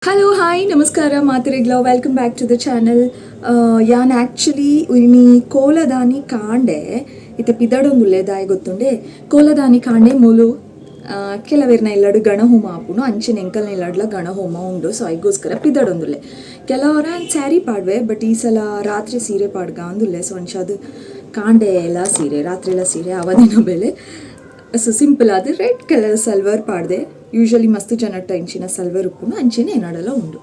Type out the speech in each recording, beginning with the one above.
Hello, hi, ನಮಸ್ಕಾರ ಮಾತೆರೆಗ್ಲ. Welcome back to the channel. ಯಾನ್ actually ಇನಿ ಕೋಲದಾನಿ ಕಾಂಡೆ ಇತ್ತೆ ಪಿದಡೊಂದುಲ್ಲೆ. ದಾಯೆ ಗೊತ್ತುಂಡೆ? ಕೋಲದಾನಿ ಕಾಂಡೆ ಮೂಲು ಕೆಲವೆರ್ನ ಇಲ್ಲಡ್ ಗಣಹೋಮ ಆಪುಂಡು. ಅಂಚೆನೆ ಎಂಕಲ್ನ ಇಲ್ಲಡ್ಲ ಗಣಹೋಮ ಉಂಡು. ಸೊ ಐಗೋಸ್ಕರ ಪಿದಡೊಂದುಲ್ಲೆ. ಕೆಲವರ ಸ್ಯಾರಿ ಪಾಡ್ವೆ, ಬಟ್ ಈ ಸಲ ರಾತ್ರಿ ಸೀರೆ ಪಾಡ್ಗ ಅಂದುಲ್ಲೆ. ಸೊ ಅಂಚಾದ್ ಕಾಂಡೆ ಎಲ್ಲ ಸೀರೆ, ರಾತ್ರಿ ಎಲ್ಲ ಸೀರೆ ಅವದಿನ ಬೆಲೆ. ಸೊ ಸಿಂಪಲ್ ಆದ್ ರೆಡ್ ಕಲರ್ ಸಲ್ವಾರ್ ಪಾಡ್ದೆ. ಯೂಶಲಿ ಮಸ್ತ್ ಜನಟ್ಟ ಇಂಚಿನ ಸಲ್ವಾರ್ ಉಪ್ಪುಂಡು, ಅಂಚೆನೆ ಎನ್ನಡಲ ಉಂಡು.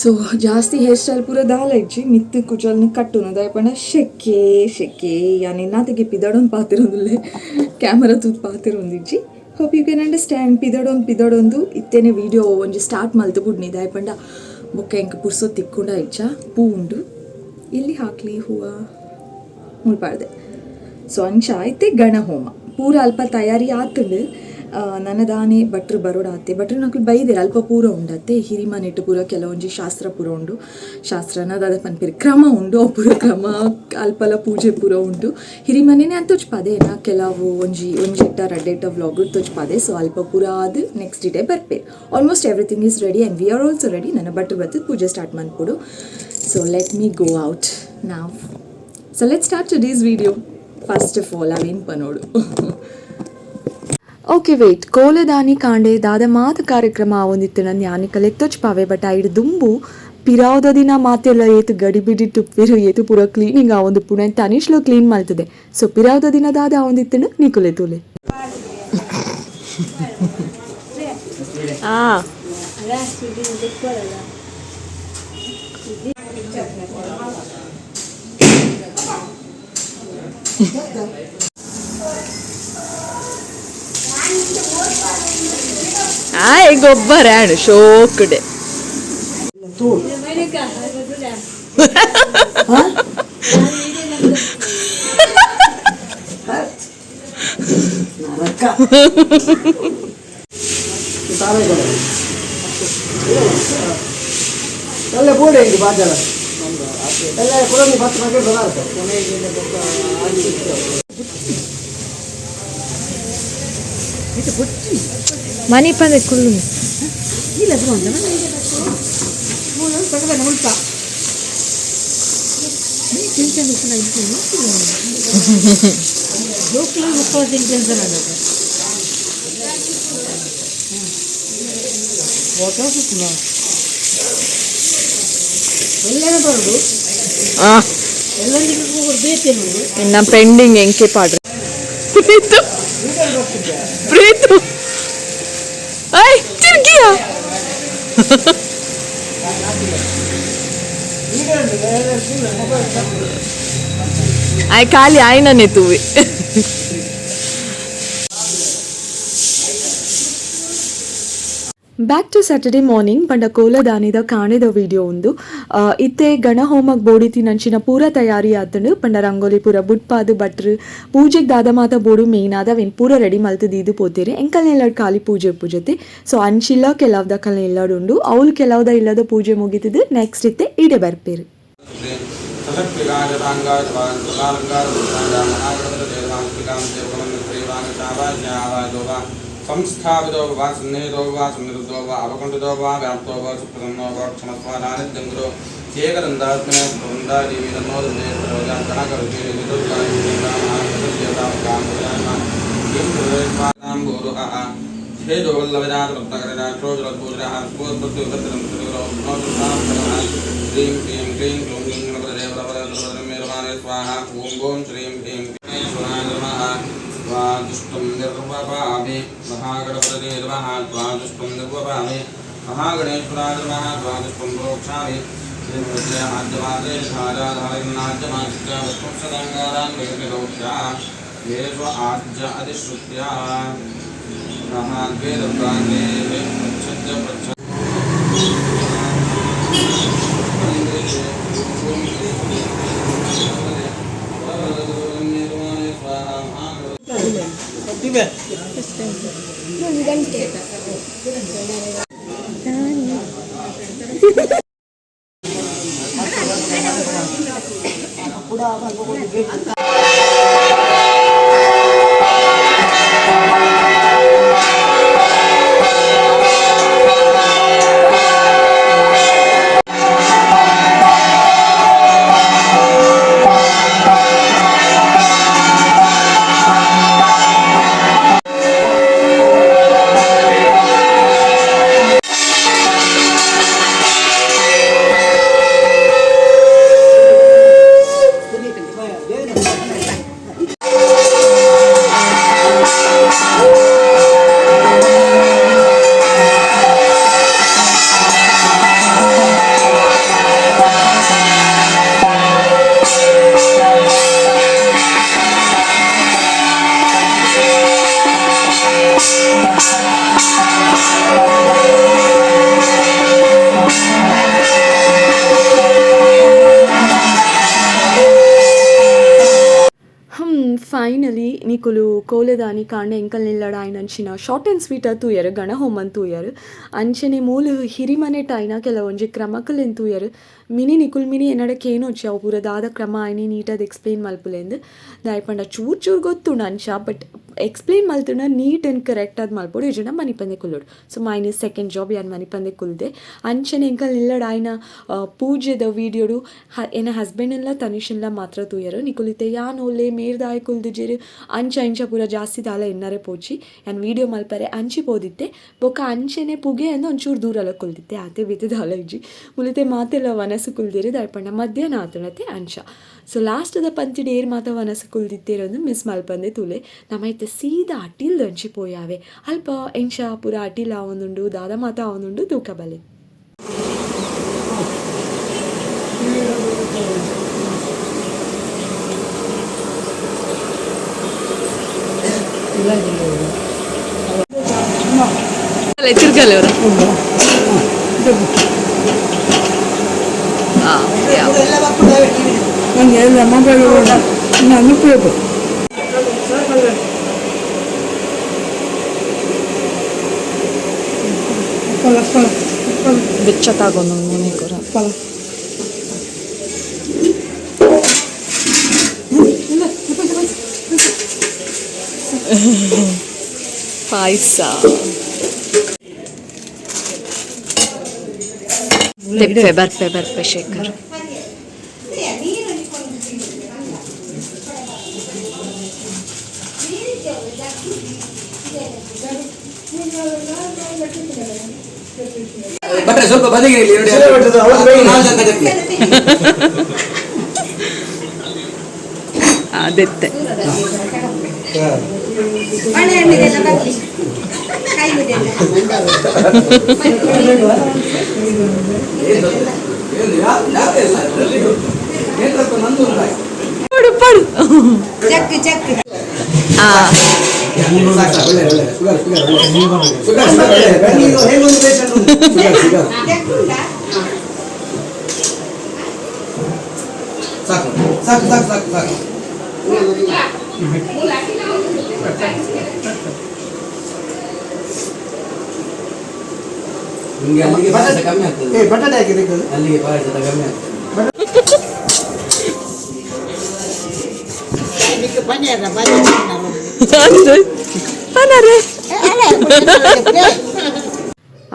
ಸೊ ಜಾಸ್ತಿ ಹೇರ್ ಸ್ಟೈಲ್ ಪೂರ ದಾಲ ಇಜ್ಜಿ. ಮಿತ್ತ್ ಕುಜಲ್ನ ಕಟ್ಟುನು. ದಾಯೆ ಪಂಡ ಶೆಕ್ಕೆ ಶೆಕ್ಕೆ. ಯಾನ್ ಇನ್ನಾತೆಗೆ ಪಿದಡೊಂದು ಪಾತೆರೊಂದುಲ್ಲೆ, ಕ್ಯಾಮರಾ ತೂದು ಪಾತೆರೊಂದಿಜ್ಜಿ. Hope you can understand. ಪಿದಡೊಂದು ಪಿದಡೊಂದು ಇತ್ತೇನೆ ವೀಡಿಯೋ ಒಂಜಿ ಸ್ಟಾರ್ಟ್ ಮಲ್ತು ಬುಡ್ನಿ. ದಾಯೆ ಪಂಡ ಬೊಕ್ಕ ಎಂಕ್ ಪುರ್ಸೊತ್ತು ತಿಕ್ಕುಂಡ ಇಜ್ಜ. ಪೂ ಉಂಡು, ಎಲ್ಲಿ ಹಾಕ್ಲಿ ಹೂವ? ಮುಲ್ಪಾಡ್ದೆ. ಸೊ ಅಂಚ ಇತ್ತೆ ಗಣಹೋಮ ಪೂರ ಅಲ್ಪ ತಯಾರಿ ಆತುಂಡು. ನನದಾನೆ ಭಟ್ರು ಬರೋಡಾತೆ. ಭಟ್ರು ನಕುಲು ಬೈದೆರ್, ಅಲ್ಪ ಪೂರ ಉಂಡತ್ತೆ. ಹಿರಿಮನೆಟ್ ಪೂರ ಕೆಲವೊಂಜಿ ಶಾಸ್ತ್ರ ಪೂರ ಉಂಡು. ಶಾಸ್ತ್ರನ ದಾದ ಪನ್ಪೆರ್, ಕ್ರಮ ಉಂಡು. ಅವು ಪೂರ ಕ್ರಮ ಅಲ್ಪಲ ಪೂಜೆ ಪೂರ ಉಂಡು. ಹಿರಿಮನೆನೆ ಅಂತ ತೋಚ್ಪಾದೆ ನಾ. ಕೆಲವು ಒಂಜಿ ಒಂಜೆಟ್ಟ ರಡ್ಡೆಟ್ಟ ವ್ಲಾಗ್ ತೋಚ್ಪಾದೆ. ಸೊ ಅಲ್ಪ ಪೂರ ಆದ್ ನೆಕ್ಸ್ಟ್ ಡೇ ಬರ್ಪೇರ್. Almost everything is ready and we are also ready. ನನ್ನ ಭಟ್ರು ಬತ್ತು ಪೂಜೆ start ಮನ್ಪೊಡು. So let me go out ನಾವು. So let's start today's video. First of all ಅವೇನು ಪನೋಡು. ಓಕೆ, ವೇಟ್, ಕೋಲದಾನಿ ಕಾಂಡೆ ದಾದ ಮಾತ ಕಾರ್ಯಕ್ರಮ ಆವೊಂದಿತ್ತು ನನ್ ಯಾನಿಕಲೆ ತೋಚ್ಪಾವೆ. ಬಟ್ ಐಡ್ ದುಂಬು ಪಿರಾವ್ದ ದಿನ ಮಾತೆಲ್ಲ ಏತು ಗಡಿಬಿಡಿ ತುಪ್ಪೇರು, ಏತು ಪೂರ ಕ್ಲೀನಿಂಗ್ ಆವೊಂದು ಪುಣೆ ತನಿಷ್ಲು ಕ್ಲೀನ್ ಮಲ್ತದೆ. ಸೊ ಪಿರಾವ್ದ ದಿನ ದಾದ ಆವೊಂದಿತ್ತು, ನಿಕುಲೆ ತೂಲೆ. ಆ ಆಯ್ ಗೊಬ್ಬರ ಶೋಕ್ಡೆ. ಎಲ್ಲ ಬೋರ್ಡ್ ಇದು ಬಾಜಾರ ಎಲ್ಲ ಕೊಡೋದು 10 ಪ್ಯಾಕೆಟ್ ಬರುತ್ತೆ. ಮನಿ ಪಂದೆ ಕುಲ್ಲು. ಎಲ್ಲನೂ ಬರೋದು. ಆ ಎಲ್ಲರಿಗೂ ಬೇಕೇನು? ಇನ್ನ ಪೆಂಡಿಂಗ್ ಎಂಕೆ ಪಾಡ್ರೆ. ಪ್ರೀತು, ಪ್ರೀತು, I ತಿರ್ಗಿಯ. I ಖಾಲಿ ಆಯ್ನನೆ ತೂವೆ. Back to Saturday morning. ಪಂಡ ಕೋಲದಾನಿದ ಕಾಣೆದ ವಿಡಿಯೋ ಉಂದು. ಇತ್ತೆ ಗಣಹೋಮಗ್ ಬೋಡಿತಿ ನಂಚಿನ ಪೂರ ತಯಾರಿ ಆತುಂಡು. ಪಂಡ ರಂಗೋಲಿ ಪೂರ ಬುಟ್ಪಾದು, ಭಟ್ರು ಪೂಜೆಗ್ ದಾದ ಮಾತ ಬೋಡು ಮೇನ್ ಆದ ಅವೆನ್ ಪೂರ ರೆಡಿ ಮಲ್ತ್ ದೀದ್ ಪೋತೆರ್. ಎಂಕಲ್ನ ಇಲ್ಲಡ್ ಖಾಲಿ ಪೂಜೆ ಪೂಜತೆ. ಸೊ ಅಂಚಿಲ್ಲ ಕೆಲವ್ದಕಲ್ನ ಇಲ್ಲಡ್ ಉಂಡು. ಅವ್ಲು ಕೆಲವ್ದ ಇಲ್ಲದ ಪೂಜೆ ಮುಗಿತಿದ್ ನೆಕ್ಸ್ಟ್ ಇತ್ತೆ ಈಡೆ ಬರ್ಪೇರು. ಸಂಸ್ಥಾಪಿತೋ ವಾ ಸನ್ನಿಹಿತೋ ವಾ ಸನ್ನಿರುದ್ಧೋ ವಾ ಅವಕುಂಠಿತೋ ವಾ ವ್ಯಾಪ್ತೋ ವಾ ಸುಪ್ರಸನ್ನೋ ವಾ ಕ್ಷಮಸ್ವ ನಾನಿತ್ಯಂ ಗುರು ಏಕದಂತಾತ್ಮನೆ ಸುಂದಾರಿ ತನ್ನೋ ದಂದೇ ಶ್ರೀಂ ಕ್ರೀಂ ಕ್ಲೀಂ ಕ್ಲೂಂ ಕ್ಲೀಂ ಗಣಪತೇ ಸ್ವಾಹ. ಓಂ ಓಂ ಶ್ರೀಂ ಕ್ರೀಂ ಕ್ರೀಂ ನಮಃ. ತ್ವಾದುಷ್ಟಂ ನಿರ್ವಪಾಮಿ ಮಹಾಗಣಪತೇ ನಮಃ. ತ್ವಾದುಷ್ಟಂ ನಿರ್ವಪಾಮಿ ಮಹಾಗಣೇಶ್ವರಾಯ ನಮಃ. ತ್ವಾದುಷ್ಟಂ ಪ್ರೋಕ್ಷಾಮಿ. ಆಜ್ಯ ಅಧಿಶ್ರುತ್ಯ ಪ್ರಚ್ಛದ್ಯ ಪ್ರಚ್ಛ. Finally ನಿಕುಲು ಕೋಲೆದಾನಿ ಕಾಂಡೆ ಎಂಕಲ್ ನಿಲ್ಲಡ ಆಯ್ನಂಚಿನ short and sweet ತೂಯರು, ಗಣಹೋಮನ್ ತೂಯರು. ಅಂಚನೆ ಮೂಲು ಹಿರಿಮನೆಟ್ ಆಯ್ನ ಕೆಲವೊಂಜಿ ಕ್ರಮಕುಲೆನ್ ತೂಯರು. ಮಿನಿ ನಿಕುಲ್ ಮಿನಿ ಎನ್ನಡ ಕೇನೊಚ್ಚಿ ಅವು ಪೂರ ದಾದ ಕ್ರಮ ಆಯ್ನಿ ನೀಟಾದ್ ಎಕ್ಸ್ಪ್ಲೇನ್ ಮಲ್ಪುಲೆಂದು. ದಾಯೆ ಪಂಡ ಚೂರು ಚೂರು ಗೊತ್ತುಂಡು ಅಂಚ, ಬಟ್ ಎಕ್ಸ್ಪ್ಲೇನ್ ಮಲ್ತುಂಡ neat and correct ಆದ್ ಮಲ್ಪೊಡು, ಇಜ್ಜಿಂಡ ಮನಿಪಂದೆ ಕುಲ್ಲೊಡು. So mine is second job, ಯಾನ್ ಮನಿಪಂದೆ ಕುಲ್ದೆ. ಅಂಚನೆ ಎಂಕಲ್ ನಿಲ್ಲಡ ಆಯ್ನ ಪೂಜೆದ ವೀಡಿಯೋಡು ಎನ್ನ ಹಸ್ಬೆಂಡ್ ತನಿಷನ್ಲ ಮಾತ್ರ ತೂಯರು. ನಿಕುಲು ಇತ್ತೆ ಯಾನ್ ಓಲೆ ಮೇರ್ದಾಯ ಕುಲ್ದಿಜೆರ್ ಅಂಚ ಇಂಚ ಪೂರ ಜಾಸ್ತಿ ದಾಲ ಎನ್ನರೆ ಪೋಚಿ. ಯಾನ್ ವೀಡಿಯೋ ಮಲ್ಪರೆ ಅಂಚಿ ಪೋದಿತ್ತೆ, ಬೊಕ್ಕ ಅಂಚೆನೆ ಪುಗೆ ಅಂದ್ ಒಂಚೂರು ದೂರಲ ಕುಲ್ದಿತ್ತೆ, ಆತೆ ಬೇತೆ ದಾಲ ಇಜ್ಜಿ. ಮುಲಿತೆ ಮಾತೆಲ್ಲ ವನಸು ಕುಲ್ದಿರು, ದಾಯೆ ಪಂಡ ಮಧ್ಯಾಹ್ನ ಆತುಂಡತೆ ಅಂಚ. ಸೊ ಲಾಸ್ಟ್ದ ಪಂತಿಡ್ ಏರ್ ಮಾತ ವನಸು ಕುಲ್ದಿತ್ತೇರೊಂದು ಮಿಸ್ ಮಲ್ಪಂದೆ ತೂಲೆ. ನಮ ಇತ್ತೆ ಸೀದಾ ಅಟಿಲ್ದ ಅಂಚಿ ಪೋಯಾವೆ, ಅಲ್ಪ ಎಂಚ ಪೂರ ಅಟಿಲ್ ಆವೊಂದುಂಡು, ದಾದ ಮಾತ ಆವೊಂದುಂಡು ತೂಕ ಬಲೆ. ತಿರ್ಗಲ್ಲ. ನಂಗೆ ಮೊಬೈಲ್ ನಾನು ಉಪಯೋಗ. ಬೆಚ್ಚತ್ತಾಗೊಂದು ಮೋನೆ ಕೊರ. ಪಾಯಸ ತೆಪ್ಪೆ ಬರ್ಪೆ ಬರ್ಪೆ ಶೇಖರ್. ಭಟ್ರೆ, ಸ್ವಲ್ಪ ಬದಿಗೆ ನಿಲ್ಲಿ, ನೋಡಿ. ನಾಲ್ಕು ಜನ ಕದಕ್ಕೆ. ಅದೆತ್ತೆ. ಬಾಳೆಹಣ್ಣಿದೆಲ್ಲ ಬರ್ಲಿ, ಕಾಯಿದೆಲ್ಲ. ಏನು, ಯಾವ್ದು ಇಲ್ಲ, ಎಲ್ರಿಗೂ. ನೇತ್ರಕ್ಕೆ ನಂದು ಒಂದು ಆಯ್ತು. ಪಡು ಪಡು. ಜಕ್ ಜಕ್. ಸಾಕು, ಸಾಕು, ಒಳ್ಳೆ, ಒಳ್ಳೆ. ಶುಗರ್, ಶುಗರ್, ಒಳ್ಳೆ. ಶುಗರ್, ಶುಗರ್, ಒಳ್ಳೆ. Sugar, sugar. ಜಕ್ ಉಂಟಾ? ಸಾಕು ಸಾಕು ಸಾಕು ಸಾಕು ಸಾಕು. ನಿಮ್ಗೆ ಅಲ್ಲಿಗೆ ಪಾಯಸ ಕಮ್ಮಿ ಆಗ್ತದೆ. ಏ, ಬಟಾಟೆ ಹಾಕಿದೆ. ಅಲ್ಲಿಗೆ ಪಾಯಸ ಕಮ್ಮಿ ಆಗ್ತದೆ. ಪನರೆ.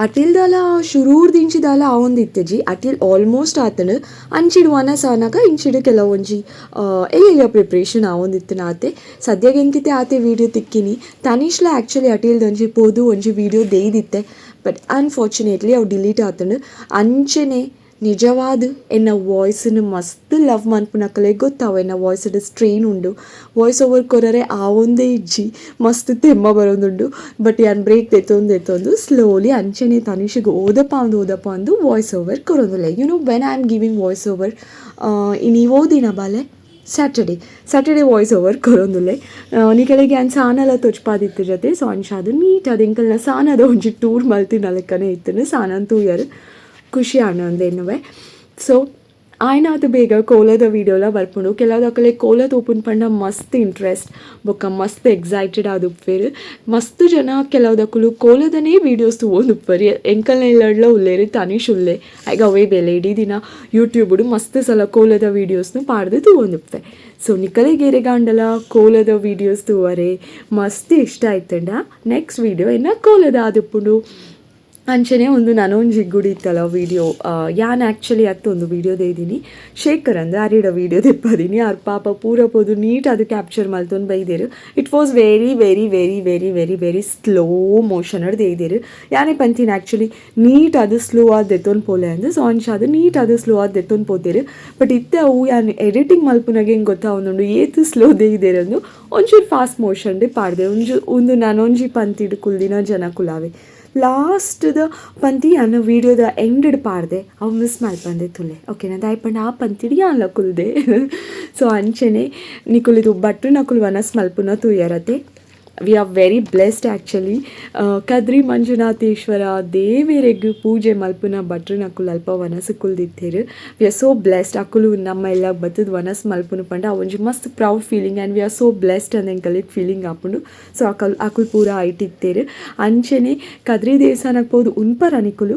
ಅಟಿಲ್ದಾಲ ಶುರೂರ್ದಿಂಚಿ ದಾಲ ಆವೊಂದಿತ್ತೆಜಿ. ಅಟಿಲ್ ಆಲ್ಮೋಸ್ಟ್ ಆತಂಡ್. ಅಂಚಿಡ್ ವನಸ್ ಆನಗ ಇಂಚಿಡ್ ಕೆಲವೊಂಜಿ ಎಲ್ಯ ಪ್ರಿಪ್ರೇಷನ್ ಆವೊಂದಿತ್ತಿನ ಆತೆ. ಸದ್ಯಗೆ ಎಂಕಿತೆ ಆತೆ ವೀಡಿಯೋ ತಿಕ್ಕಿನಿ. ತನಿಷ್ಲ ಆ್ಯಕ್ಚುಲಿ ಅಟಿಲ್ದೊಂಜಿ ಪೋದು ಒಂಜಿ ವೀಡಿಯೋ ದೇಯ್ದಿತ್ತೆ, ಬಟ್ ಅನ್ಫಾರ್ಚುನೇಟ್ಲಿ ಅವು ಡಿಲೀಟ್ ಆತಂಡ್. ಅಂಚೆನೆ ನಿಜವಾದ ಎನ್ನ ವಾಯ್ಸನ್ನು ಮಸ್ತ್ ಲವ್ ಮನ್ಪುನಕಲೆಗ್ ಗೊತ್ತಾವು, ಎನ್ನ ವಾಯ್ಸ್ಡ್ ಸ್ಟ್ರೈನ್ ಉಂಡು. ವಾಯ್ಸ್ ಓವರ್ ಕೊರರೆ ಆವೊಂದೇ ಇಜ್ಜಿ, ಮಸ್ತ್ ತೆಮ್ಮ ಬರೋದುಂಡು. ಬಟ್ ಯಾನ್ ಬ್ರೇಕ್ ದೆತ್ತೊಂದು ದೆತ್ತೊಂದು ಸ್ಲೋಲಿ ಅಂಚೆನೆ ತನಿಷಿಗೆ ಓದಪ್ಪ ಅಂದು ಓದಪ್ಪ ಅಂದು ವಾಯ್ಸ್ ಓವರ್ ಕೊರೊಂದುಲ್ಲೆ. You know when I am giving voice over? ಇನಿ ಓದಿನ ಬಾಲೆ Saturday, Saturday voice over ಕೊರೊಂದುಲ್ಲೆ. ನಿಕಲೆಗ್ ಯಾನ್ ಸಾನಲ ತೊಚ್ಪಾದಿತ್ತು ಜೊತೆ. ಸೊ ಅಂಚಾದ್ ನೀಟ್ ಅದು ಎಂಕಲ್ನ ಸಾನದ ಒಂಜಿ ಟೂರ್ ಮಲ್ತಿನ ಲೆಕ್ಕನೆ ಇತ್ತುಂಡು. ಸಾನನ್ ತೂಯರ್ ಖುಷಿ ಆನಂದ ಎನ್ನುವೆ. ಸೊ ಆಯ್ನಾತ್ ಬೇಗ ಕೋಲದ ವೀಡಿಯೋಲ ಬರ್ಪುಂಡು. ಕೆಲವುದಕಲೆ ಕೋಲ ತೋಪುನ್ ಪಂಡ ಮಸ್ತ್ ಇಂಟ್ರೆಸ್ಟ್, ಬೊಕ್ಕ ಮಸ್ತ್ ಎಕ್ಸೈಟೆಡ್ ಆದುಪ್ಪೆರ್ ಮಸ್ತ್ ಜನ. ಕೆಲವುದಕುಲು ಕೋಲದನೇ ವೀಡಿಯೋಸ್ ತೂವೊಂದುಪ್ಪೆರ್. ಎಂಕಲ್ನ ಇಲ್ಲಡ್ಲ ಉಲ್ಲೆರ್, ತನಿಷ್ ಉಲ್ಲೆ. ಐಗ್ ಅವೇ ಬೇಲೆ, ಇಡೀ ದಿನ ಯೂಟ್ಯೂಬುಡು ಮಸ್ತ್ ಸಲ ಕೋಲದ ವೀಡಿಯೋಸ್ನು ಪಾಡ್ದು ತೂವೊಂದುಪ್ಪೆ. ಸೊ ನಿಕಲೆಗ್ ಏರೆಗಾಂಡಲ ಕೋಲದ ವೀಡಿಯೋಸ್ ತೂವರೆ ಮಸ್ತ್ ಇಷ್ಟ ಆಯ್ತಂಡ, ನೆಕ್ಸ್ಟ್ ವೀಡಿಯೋ ಎನ್ನ ಕೋಲದ ಆದುಪ್ಪುಂಡು. ಅಂಚನೆ ಒಂದು ನನೊಂಜಿ ಗುಡಿ ಇತ್ತಲ್ಲ ವೀಡಿಯೋ, ಯಾನ್ ಆ್ಯಕ್ಚುಲಿ ಅತ್ತು ಒಂದು ವೀಡಿಯೋ ದೈದಿನಿ. ಶೇಖರ್ ಅಂದ್ ಅರಿಡ ವೀಡಿಯೋ ದೆಪ್ಪದಿನಿ. ಆರ್ ಪಾಪ ಪೂರ ಪೋದು ನೀಟ್ ಅದು ಕ್ಯಾಪ್ಚರ್ ಮಲ್ತೊಂದು ಬೈದೇರು. It was very very very very very very slow motion ದೇಯ್ದೇರು. ಯಾನೇ ಪಂತಿನ ಆ್ಯಕ್ಚುಲಿ ನೀಟ್ ಅದು ಸ್ಲೋ ಆದ್ ದೆತ್ತೊಂದು ಪೋಲೆ ಅಂದ್. ಸೊ ಅಂಚ ಅದು ನೀಟ್ ಅದು ಸ್ಲೋ ಆದ್ ದೆತ್ತೊಂದು ಪೋತೇರು. ಬಟ್ ಇತ್ತೆ ಅವು ಯಾನ್ ಎಡಿಟಿಂಗ್ ಮಲ್ಪುನಾಗ ಹೆಂಗೆ ಗೊತ್ತಾವೊಂದುಂಡು, ಏತ್ ಸ್ಲೋ ದೇಯ್ದೇರಂದು. ಒಂಚೂರು ಫಾಸ್ಟ್ ಮೋಷನ್ ಪಾಡ್ದೆ. ಒಂಜು ಒಂದು ನನೊಂಜಿ ಪಂತಿಡ್ ಕುಲ್ದಿನ ಜನ ಕುಲಾವೆ. ಲಾಸ್ಟ್ದ ಪಂತಿ ಯಾನ್ ವೀಡಿಯೋದ ಎಂಡ್ ಪಾಡ್ದೆ, ಅವು ಮಿಸ್ ಮಲ್ಪಂದೆ ತುಲೆ, ಓಕೆನಾ? ದಾಯೆ ಪಂಡ ಆ ಪಂತಿಡ್ ಯಾನ್ಲ ಕುಲ್ದೆ. ಸೊ ಅಂಚೆನೆ ನಿಕುಲು ಇದು ಭಟ್ರು ನಕುಲು ವನಸ್ ಮಲ್ಪುನ ತೂಯರತೆ. We are very blessed actually. Kadri Manjunatheshwara ದೇವೆರೆಗ್ ಪೂಜೆ ಮಲ್ಪುನ ಭಟ್ರನಕುಲು ಅಲ್ಪ ವನಸು ಕುಲ್ದಿತ್ತೆರ್. We are so blessed. ಅಕುಲು ನಮ್ಮ ಎಲ್ಲ ಬತ್ತುದು ವನಸ್ ಮಲ್ಪುನು ಪಂಡ ಒಂಜಿ ಮಸ್ತ್ proud feeling and we are so blessed ಅಂದ್ ಎಂಕಲೆಗ್ ಫೀಲಿಂಗ್ ಆಪುಂಡು. ಸೊ ಅಕಲ್ ಅಕುಲು ಪೂರ ಐಟ್ ಇತ್ತೆರ್. ಅಂಚೆನೆ ಕದ್ರಿ ದೇವಸ್ಥಾನಕ್ಕೆ ಪೋದು ಉನ್ಪರ ನಿಕುಲು,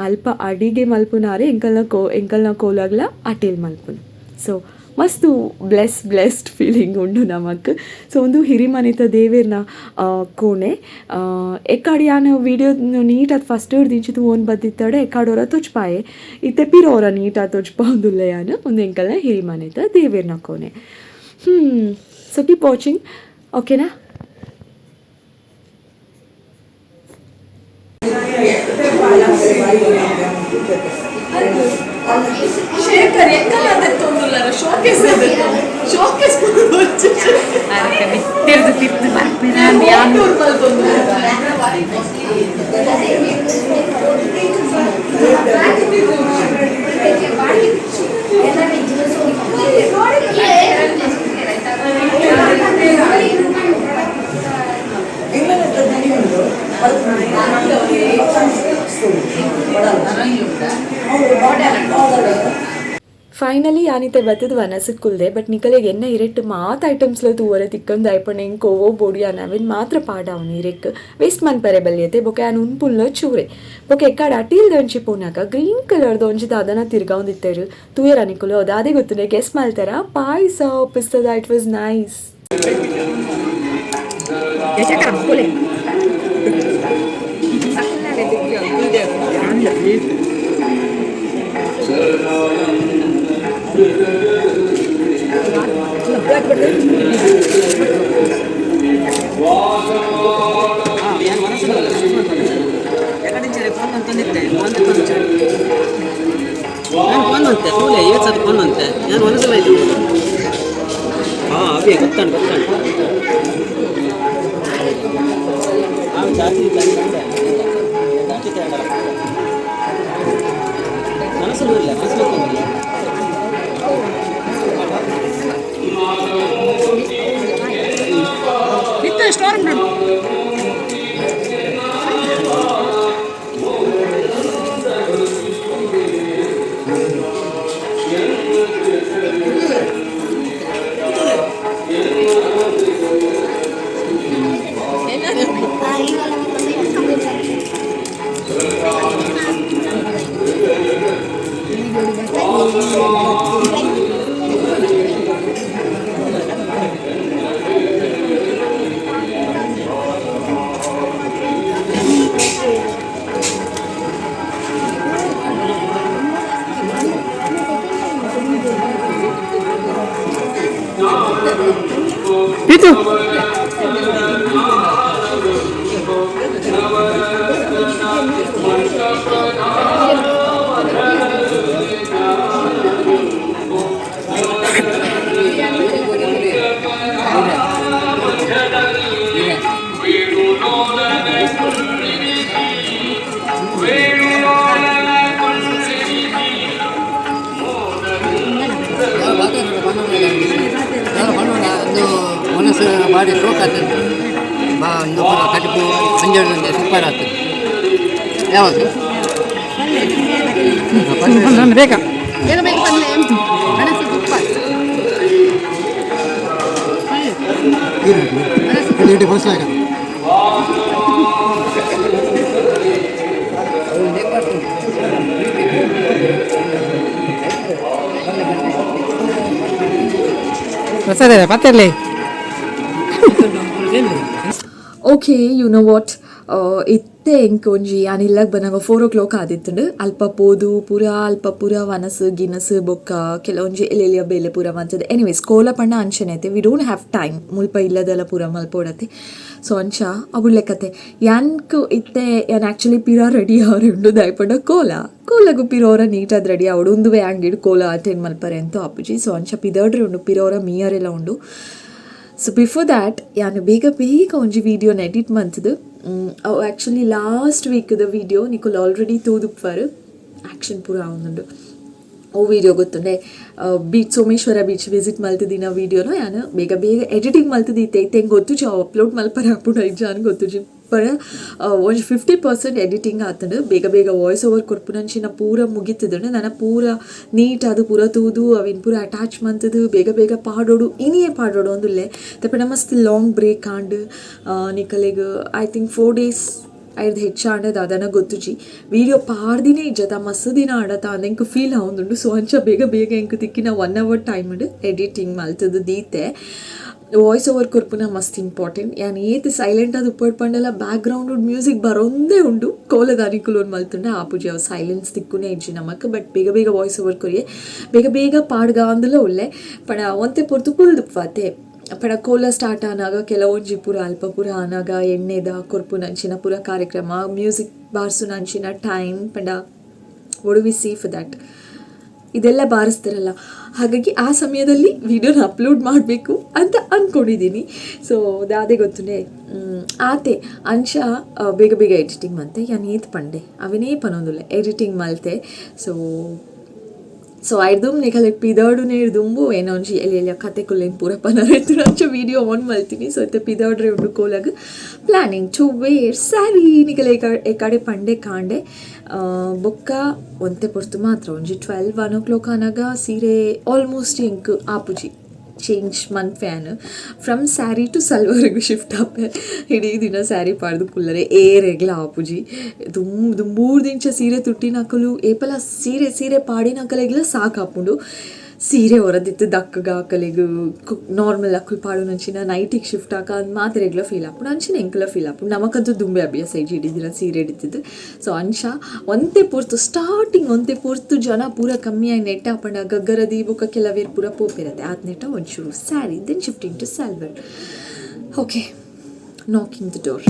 ಅಲ್ಪ ಅಡಿಗೆ ಮಲ್ಪುನಾರೆ ಎಂಕಲ್ನ ಎಂಕಲ್ನ ಕೋಲಾಗ್ಲ ಅಟೇಲ್ ಮಲ್ಪುನು. ಸೊ ಮಸ್ತ್ ಬ್ಲೆಸ್ಡ್ ಫೀಲಿಂಗ್ ಉಂಡು ನಮಕ್. ಸೊ ಒಂದು ಹಿರಿಮನೆತ ದೇವೆರ್ನ ಕೋಣೆ. ಎಕ್ಕಾಡಿ ಯಾನ್ ವಿಡಿಯೋ ನೀಟಾದ್ ಫಸ್ಟ್ ದಿಂಚಿ ತೂವೊಂದು ಬತ್ತಿತ್ತಡ ಎಕ್ಕಾಡೋರ ತೊಚ್ಪಾಯೆ, ಇತ್ತೆ ಪಿರೋರ ನೀಟಾದ್ ತೊಚ್ಪಾವೊಂದುಲ್ಲೆ ಯಾನ್. ಉಂದು ಎಂಕಲ್ನ ಹಿರಿಮನೆತ ದೇವೆರ್ನ ಕೋಣೆ. ಸೊ ಕೀಪ್ ವಾಚಿಂಗ್, ಓಕೆನಾ? ಶೇಖರ್ ಎಂಕಲ್ಲ ಶೋಕೇಸ್ ಶೋಕೇಸ್. ತಿರ್ದು ತಿರ್ದು ಬರ್ಪಿನ. ಫೈನಲಿ ಯಾನಿತೆ ಬತ್ತದ ವನಸಕ್ಕೆ ಕುಲ್ದೆ. ಬಟ್ ನಿಕಲೆಗ್ ಎನ್ನ ಇರೆಟ್ ಮಾತ ಐಟಮ್ಸ್ಲ ತೂವರೆ ತಿಕ್ಕಂದು ಐಪಂಡ ಎಂಕ್ ಓವೋ ಬೋಡಿ ಅವೆನ್ ಮಾತ್ರ ಪಾಡಾವನು ಇರೆಕ್ ವೇಸ್ಟ್ ಮನ್ಪರೆ ಬಲ್ಯತೆ. ಬೊಕ ಯಾನ್ ಉನ್ಪುಲ್ಲ ಚೂರೆ. ಬೊಕ ಎಕ್ಕಾಡ ಅಟೀಲ್ದ ಒಂಜಿ ಪೋನಾಗ ಗ್ರೀನ್ ಕಲರ್ದ ಒಂಜಿ ದಾದನ ತಿರ್ಗಾವೊಂದಿತ್ತೆರ್ ತೂಯರ ನಿಕುಲು, ಅದಾದೆ ಗೊತ್ತುಂಡೆ ಗೆಸ್ ಮಲ್ತಾರ? ಪಾಯ್ಸ ಪಿಸ್ತದ. It was nice. ಬಂದಂತೆ ತೂಲೆ ಏತ್ ಬಂದಂತೆ ನಾನು ಒಂದ್ಸಲ ಆಯ್ತು. ಹಾಂ ಅವೇ ಗೊತ್ತಾನು ಗೊತ್ತಾನು ಜಾಸ್ತಿ ಜಾಸ್ತಿ ಮನಸ್ಸು ಇಲ್ಲ ಮನಸ್ಸು ಗೊತ್ತಿಲ್ಲ. ಸ್ಟೋರ್. ಮನಸ್ಸು ಭಾರಿ ಶೋಕ್ ಆಗ್ತದೆ. ಬಾ ಒಂದು ಪೂರ ಕಡುಬು ಮಂಜೂರು ಸೂಪರ್ ಆಗ್ತದೆ. ಯಾವುದು? ಬೇಕಾ ಬೇಗ ಬೇಗ ಬಂದ್ರೆ ಹಣಸು ಸೂಪರ್. ಪ್ರಸಾದ ಪತ್ತಿರಲಿ. ಓಕೆ, you know what, ಇತ್ತೆ ಎಂಕ್ ಒಂಜಿ ಯಾನ್ ಇಲ್ಲಗ್ ಬನ್ನಗ 4 ಓ ಕ್ಲಾಕ್ ಆದಿತ್ತುಂಡು. ಅಲ್ಪ ಪೋದು ಪೂರ ಅಲ್ಪ ಪೂರ ವನಸು ಗಿನಸು ಬೊಕ್ಕ ಕೆಲವೊಂಜಿ ಎಲೆಲಿಯ ಬೇಲೆ ಪೂರ ಮಂತದ. ಎನಿವೇಸ್, ಕೋಲ ಪಂಡ ಅಂಚನೆ ಐತೆ, ವಿ don't have time. ಮುಲ್ಪ ಇಲ್ಲದೆಲ್ಲ ಪೂರ ಮಲ್ಪೊಡತ್ತೆ. ಸೊ ಅಂಚ ಅವುಳ್ಳೆ ಕತೆ. ಯಾನ್ಕ್ ಇತ್ತೆ ಯಾನ್ ಆ್ಯಕ್ಚುಲಿ ಪಿರ ರೆಡಿ ಆವರೆ ಉಂಡು. ದಾಯೆ ಕೋಲ ಕೋಲಗು ಪಿರೋರ ನೀಟಾದ್ ರೆಡಿ ಆವಡು. ಉಂದುವೆ ಅಂಗಿಡ್ ಕೋಲ ಅಟೆಂಡ್ ಮಲ್ಪರೆ ಅಂತೂ ಆಪುಜಿ. ಸೊ ಅಂಚ ಪಿದರ್ಡ್ರೆ ಉಂಡು, ಪಿರೋರ ಮೀಯರೆಲ್ಲ ಉಂಡು. ಸೊ ಬಿಫೋರ್ ದ್ಯಾಟ್ ಯಾನ್ ಬೇಗ ಬೇಗ ಒಂಜಿ ವೀಡಿಯೋನ ಎಡಿಟ್ ಮಂತುದು. ಅವು ಆ್ಯಕ್ಚುಲಿ ಲಾಸ್ಟ್ ವೀಕ್ದ ವೀಡಿಯೋ, ನಿಕುಲು ಆಲ್ರೆಡಿ ತೂದುಪ್ಪರು. ಆ್ಯಕ್ಷನ್ ಪೂರ ಆವೊಂದುಂಡು. ಓ ವೀಡಿಯೋ ಗೊತ್ತುಂಡೆ? ಬೀಚ್, ಸೋಮೇಶ್ವರ ಬೀಚ್ ವಿಸಿಟ್ ಮಲ್ತಿದಿನ ವೀಡಿಯೋನ ಯಾನ್ ಬೇಗ ಬೇಗ ಎಡಿಟಿಂಗ್ ಮಲ್ತಿದ್ದೀತೆ. ಇತ್ತೆ ಎಂಕ್ ಗೊತ್ತುಜಿ ಅವು ಅಪ್ಲೋಡ್ ಮಲ್ಪರೆ ಆಪುಂಡ ಇಜ್ಜ ಅಂದ್ ಗೊತ್ತುಜಿ. ಪಂಡ ಒಂಜಿ 50% ಎಡಿಟಿಂಗ್ ಆತುಂಡು. ಬೇಗ ಬೇಗ ವಾಯ್ಸ್ ಓವರ್ ಕೊರ್ಪುನಂಚಿನ ಪೂರ ಮುಗಿತುದುಂಡು. ನನ ಪೂರ ನೀಟ್ ಆದ್ ಪೂರ ತೂದು ಅವೆನ್ ಪೂರ ಅಟ್ಯಾಚ್ ಮಲ್ತುದು ಬೇಗ ಬೇಗ ಪಾಡೊಡು, ಇನಿಯೇ ಪಾಡೊಡು ಅಂದುಲ್ಲೆ. ತಪಣ ಮಸ್ತ್ ಲಾಂಗ್ ಬ್ರೇಕ್ ಆಂಡ್ ನಿಕಲೆಗ್. I think 4 days ಐರ್ದ್ ಹೆಚ್ಚಾಂಡ ದಾದನ ಗೊತ್ತುಜಿ. ವೀಡಿಯೋ ಪಾಡ್ದಿನೇ ಇಜ್ಜತ, ಮಸ್ತ್ ದಿನ ಆಂಡತ ಅಂದ್ ಎಂಕ್ ಫೀಲ್ ಆವೊಂದುಂಡು. ಸೊ ಅಂಚ ಬೇಗ ಬೇಗ ಎಂಕ್ ತಿಕ್ಕಿನ ಒನ್ ಅವರ್ ಟೈಮ್ ಎಡಿಟಿಂಗ್ ಮಲ್ತುದು ದೀತೆ. ವಾಯ್ಸ್ ಓವರ್ ಕೊರ್ಪುನ ಮಸ್ತ್ ಇಂಪಾರ್ಟೆಂಟ್. ಯಾನ್ ಏತ್ ಸೈಲೆಂಟ್ ಆದ್ ಉಪ್ಪಡ್ ಪಂಡಲ ಬ್ಯಾಕ್ ಗ್ರೌಂಡ್ ಮ್ಯೂಸಿಕ್ ಬರೊಂದೇ ಉಂಡು. ಕೋಲದಾನಿಕುಲು ಮಲ್ತುಂಡ ಆಪುಜಿ, ಅವು ಸೈಲೆನ್ಸ್ ತಿಕ್ಕುನೇ ಇಜ್ಜಿ ನಮಕ್. ಬಟ್ ಬೇಗ ಬೇಗ ವಾಯ್ಸ್ ಓವರ್ ಕೊರಿಯೆ, ಬೇಗ ಬೇಗ ಪಾಡ್ಗ ಅಂದುಲ ಉಲ್ಲೆ. ಪಂಡ ಒಂತೆ ಪೊರ್ತು ಕುಲ್ದುಪ್ಪತೆ. ಪಂಡ ಕೋಲ ಸ್ಟಾರ್ಟ್ ಆನಾಗ, ಕೆಲವೊಂಜಿ ಪೂರ ಅಲ್ಪ ಪೂರ ಆನಾಗ, ಎಣ್ಣೆದ ಕೊರ್ಪುನಂಚಿನ ಪೂರ ಕಾರ್ಯಕ್ರಮ, ಮ್ಯೂಸಿಕ್ ಬಾರ್ಸುನಂಚಿನ ಟೈಮ್ ಪಂಡ, what we see for that, ಇದೆಲ್ಲ ಬಾರಿಸ್ತಾರಲ್ಲ, ಹಾಗಾಗಿ ಆ ಸಮಯದಲ್ಲಿ ವಿಡಿಯೋನ ಅಪ್ಲೋಡ್ ಮಾಡಬೇಕು ಅಂತ ಅಂದ್ಕೊಂಡಿದ್ದೀನಿ. ಸೊ ದಾದೆ ಗೊತ್ತುಂಡೆ, ಆತೆ ಅಂಚ ಬೇಗ ಬೇಗ ಎಡಿಟಿಂಗ್ ಮಂತೆ. ಯಾನ್ ಏತ್ ಪಂಡೆ ಅವೆನೇ ಪನೊಂದುಲ್ಲೆ, ಎಡಿಟಿಂಗ್ ಮಲ್ತೆ. ಸೊ ಸೊ ಐರ್ದುಂಬು ನಿಕಲೆಗ್ ಪಿದರ್ಡುನೇ ದುಂಬು ಏನೊಂಜಿ ಎಲ್ಯ ಎಲ್ಯ ಕತೆ ಕುಲ್ಲೇನ್ ಪೂರ ಪನರೆ ಅಂಚ ವೀಡಿಯೋ ಆನ್ ಮಲ್ತೀನಿ. ಸೊ ಇತ್ತೆ ಪಿದರ್ಡ್ರೆ ಉಂಡು ಕೋಲಗ್. ಪ್ಲಾನಿಂಗ್ ಟು ವೇರ್ ಸ್ಯಾರಿ. ನಿಕಲೆ ಎಕಡೆ ಪಂಡೆ ಕಾಂಡೆ ಬೊಕ್ಕ ಒಂತೆ ಪೊರ್ತು ಮಾತ್ರ, ಒಂಜಿ 12 1 ಓ ಕ್ಲಾಕ್ ಆನಾಗ ಸೀರೆ ಆಲ್ಮೋಸ್ಟ್ ಎಂಕ್ ಆಪುಜಿ ಚೇಂಜ್ ಮನ್ಪೆ. ಫ್ರಮ್ ಸ್ಯಾರಿ ಟು ಸಲ್ವಾರ್ಗ್ ಶಿಫ್ಟ್ ಆಪೆ. ಇಡೀ ದಿನ ಸ್ಯಾರಿ ಪಾಡ್ದು ಕುಲ್ಲರೆ ಏರೆಗ್ಲ ಆಪುಜಿ. ದುಂಬೂರ್ದಿಂಚ ಸೀರೆ ತುಟ್ಟಿನಕುಲು, ಏಪಲ ಸೀರೆ ಸೀರೆ ಪಾಡಿನಕಲೆಗ್ಲ ಸಾಕಾಪುಂಡು. ಸೀರೆ ಹೊರದಿತ್ತು ದಕ್ಕಗ ಅಕಲೆಗ್ ನಾರ್ಮಲ್ ಅಕುಲು ಪಾಡುನಂಚಿನ ನೈಟಿಗೆ ಶಿಫ್ಟ್ ಆಕ ಅದು ಮಾತೆರೆಗ್ಲ ಫೀಲ್ ಆಪುಂಡು. ಅಂಚಿನ ಎಂಕಲ ಫೀಲ್ ಆಪುಂಡು. ನಮಕಂತೂ ದುಂಬೆ ಅಭ್ಯಾಸ ಇಜ್ಜಿ ಇಡೀ ದಿನ ಸೀರೆ ಹಿಡಿತಿದ್ದು. ಸೊ ಅಂಚ ಒಂತೆ ಪೊರ್ತು ಸ್ಟಾರ್ಟಿಂಗ್ ಒಂತೆ ಪೊರ್ತು ಜನ ಪೂರ ಕಮ್ಮಿ ಆಯಿ ನೆಟ್ಟ ಆಪಂಡ ಗಗ್ಗರ ಬೊಕ್ಕ ಕೆಲವೇರ್ ಪೂರ ಪೋಪಿರತ್ತೆ. ಆತ್ ನೆಟ್ಟ ಒಂಚೂರು sari, then shifting to salwar. Okay, knocking the door.